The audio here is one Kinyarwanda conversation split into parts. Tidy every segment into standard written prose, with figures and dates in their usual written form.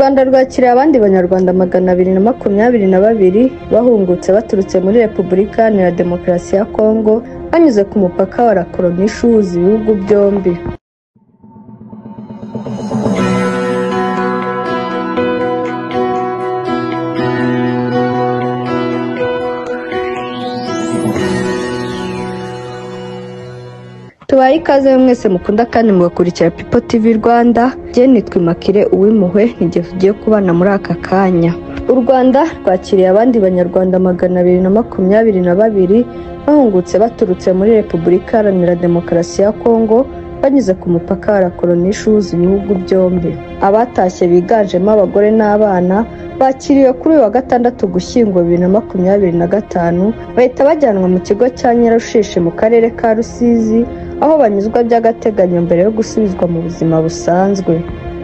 Rwanda rwakiriye abandi banyarwanda 222 bahungutse baturutse muri Repubulika Iharanira Demokarasi ya Kongo banyuze ku mupaka wa La Corniche uhuza ibihugu byombi. Tubaye ikaze mwese mukunda kandi mugakurikira People TV Rwanda. Jye nitwa Immaculee Uwimpuhwe, n'igihe tugiye kubana muri aka kanya. U Rwanda rwakiriye abandi banyarwanda 222 bahungutse baturutse muri Repubulika Iharanira Demokarasi ya Kongo banyuze ku mupaka wa La Corniche uhuza ibihugu byombi. Abatashye biganjemo abagore n'abana bakiriwe kuri uyu wa gatandatu Ugushyingo 2025, bahita bajyanwa mu kigo cya Nyarushishi mu karere ka Rusizi, aho banyuzwa by'agateganyo mbere yo gusubizwa mu buzima busanzwe.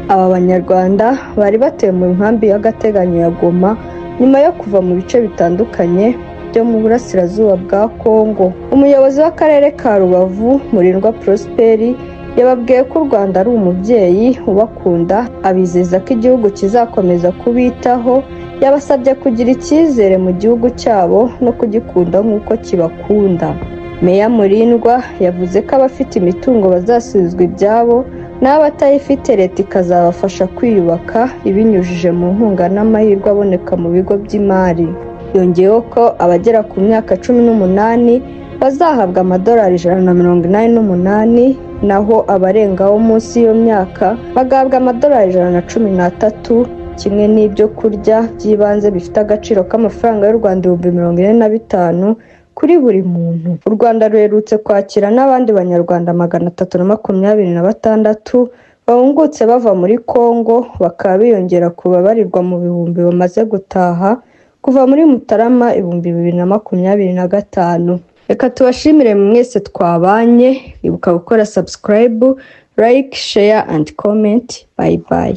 Aba banyarwanda bari batuye mu nkambi y'agateganyo ya Goma nyuma yo kuva mu bice bitandukanye byo mu burasirazuba bwa Kongo. Umuyobozi w'akarere ka Rubavu, Murindwa Prosperi, yababwiye ko u Rwanda ari umubyeyi ubakunda, abizeza ko igihugu kizakomeza kubitaho. Yabasabye kugira icyizere mu gihugu cyabo no kugikunda nk'uko kibakunda. Meya Murindwa yavuze ko abafite imitungo bazasubizwa ibyabo, n'abatayifite leta ikazabafasha kwiyubaka ibinyujije mu nkunga n'amahirwe aboneka mu bigo by'imari. Yongeyeho ko abagera ku myaka 18 bazahabwa amadolari 188, naho abarengaho munsi y'iyo myaka bagahabwa amadolari 113, kimwe n'ibyo kurya by'ibanze bifite agaciro k'amafaranga y'u Rwanda 45,000 kuri buri muntu. U Rwanda ruherutse kwakira n'abandi banyarwanda 326 bahungutse bava muri Kongo, bakaba biyongera ku babarirwa mu bihumbi bamaze gutaha kuva muri Mutarama 2025. Reka tubashimire mwese twabanye, ibuka gukora subscribe, like, share and comment. Bye bye.